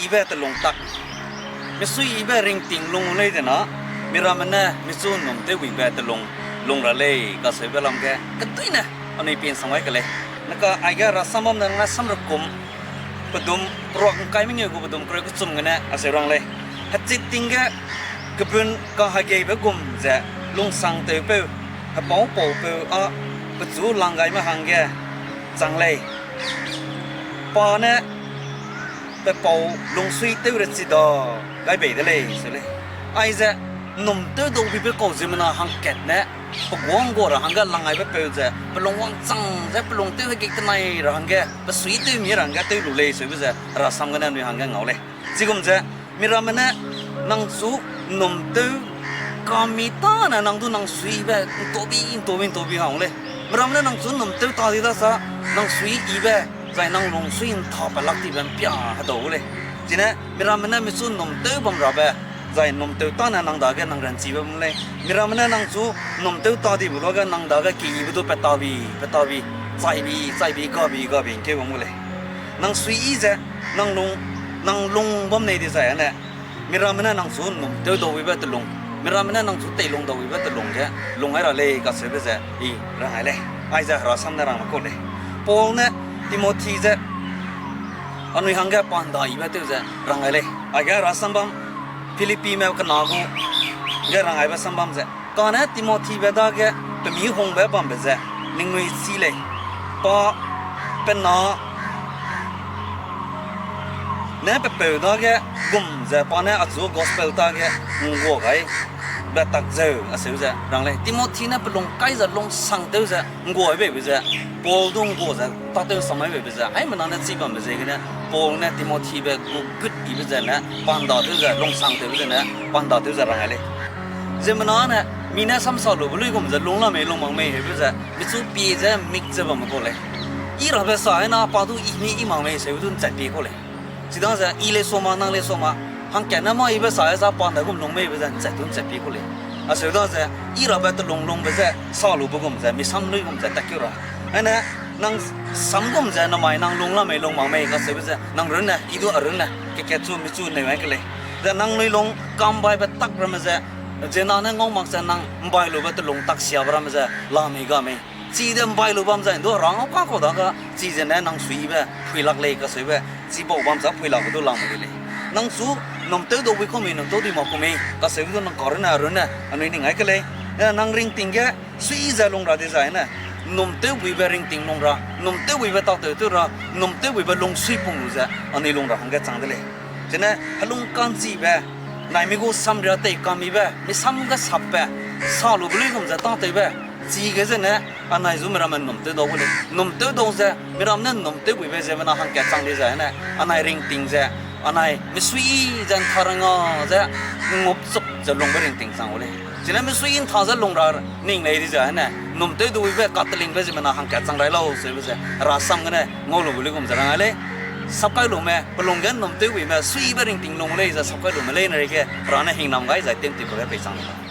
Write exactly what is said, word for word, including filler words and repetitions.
ibe telung tak, misuiyibe ringting lung lei de na, miramme ne michu ’nnum tewbuibe telung lung ra lei kacheube lam ge keduine anui pinsang gai ke lei. Neka aige rasam bam ne ngai samrekum pedum, peruak ’ngkai mengeu gu pedum kereu kechum gene acheu rang lei. Hechit ting ge kebun kahegeibe gum ze lungsangtewpeu, hepâupaupeu â pechu lang gaime hangge chang lei. Pa ne pe pau lungsuitew rechi da gai bei de lei, seu lei. Aize ’nnum tewdau bibe kau ziemmena hangkat ne, pe guâ ’nggua ra hangge lang gaibe peu ze, pe lung wangchang ze, pe lung tew hegei tenai ra hangge, pe suitew mi ra hangge tew lu lei, seube ze rasam gene anui hangge ngau lei. Chigum ze, miramme ne nang chu ’nnum tew kami tâne nang du nang suibe ’ntaubi, ’ntaubi, ’ntaubi hang lei. Miramme ne nang chu ’nnum tew ta di da sa, nang suiyibe, zai nang lungsui ’nta pe lak tibe ’mpia hedau gu lei. Chine miramme ne michu ’nnum tew bam rabe, zai ’nnum tew tâne nang dage nang ranchibe bam lei. Miramme ne nang chu ’nnum tew ta dibe luage nang dage keyibe du pe tabi, pe tabi, chaibi, chaibi, gabi, gabi ’ngkeu bam gu lei. Nang suiyi ze, nang lung, nang lung bam nei dizai âne, miramme ne nang chu ’nnum tewdau bibe telung, miramme ne nang chu teilung dau bibe telung ge lung gai ra lei kacheube ze I rang gai lei. Aize herasam ne rangme kau lei. Paul ne Timothy ze anui hangge pa ’nda yibe tew ze rang gai lei. Aige rasam bam Philippime kena gu ge rang gaibe sam bam ze, kane Timothybe dage pemihungbe bambe ze ningnui chî lei. Pa pe na ne pe peu dage gum ze pa ne achu gospel tage ’nggua gai be tak zeu aseu ze rang lei. Timothy ne pe lung kai ze lungsangtew ze ’nggua beibe ze, Paul du ’nggua ze tâtew samai beibe ze, haimena ne chî bambe ziegene, Paul ne Timothybe gu gut yibe zene, pa ’nda tew ze, lungsangtewbe zene, pa ’nda tew ze rang gai lei. Ziemmena ne, mi ne samsa lube luigum ze, lung la mei, lung mak mei, hebe ze, michu pie ze, mik ze bamme kau lei. I rabe sa ena, pa du i mi i mak mei, seube du ’nchat pie kau lei. Chidaze, i lei sua ma, nang lei sua ma, hangkatne mâ ibe sa e za pa ’ndaigum lung meibe ze ’nchat du ’nchat pie kau lei. Aseu daze, i rabe telung lungbe ze, sa lube gum ze, mi sam luigum ze, tatkeu ra. Aine, nang sam gum ze, namai nang lung la mei, lung mak mei, kaseube ze, nang runne, i du a runne, kekat chu, michu neu ai ke lei. Ze nangnui lung, kambaibe tak ramme ze, ziemmena ne ngau mak ze nang ’mbai lube telung tak siabe ramme ze, la mei ga mei. Chide ’mbai lu bam zai ’ndu rang au ka kau dage, chizene nang suibe, phuilak lei kaseube, chibau bam za phuilakbe du lang mei lei. Nang chu, ’nnum tew dau bui kau mei, ’nnum tew di mak kau mei, kaseube du nang ka runne, runne, anui ning ai ke lei. Eh, nang ringting ge, sui ze lung ra dizai ne, ’nnum tew buibe ringting lung ra, ’nnum tew buibe tâtew tew ra, ’nnum tew buibe lungsui pung lu ze, anui lung ra hangge chang de lei. Chine, helung ka'nchibe, naimi gu samria tei kamibe, mi sam ge sapbe, sa lube luigum ze tâtewbe, chige zene, anai zu miramme ’nnum tew dau gu lei. ’Nnum tew dau ze, miramme ne ’nnum tew buibe ziemmena hangkat chang dizai ne, anai ringting ze, anai misuiyi ze ’ntha ranga ze, ngup chup ze lungbe ringting chang gu lei. Chine misuiyi ’ntha ze lung ra ning lei dizai ne, ’nnum tew dau buibe katelingbe ziemmena hangkat chang rai lau seube ze, herasam gene ngau lube luigum ze rang ai lei. Sapkailume, pe lung ge ’nnum tew buime, suiyibe ringting lung lei ze sapkailume leine reige, Hera ne hingnam gai zai tew'ntipeu ge peichang lei.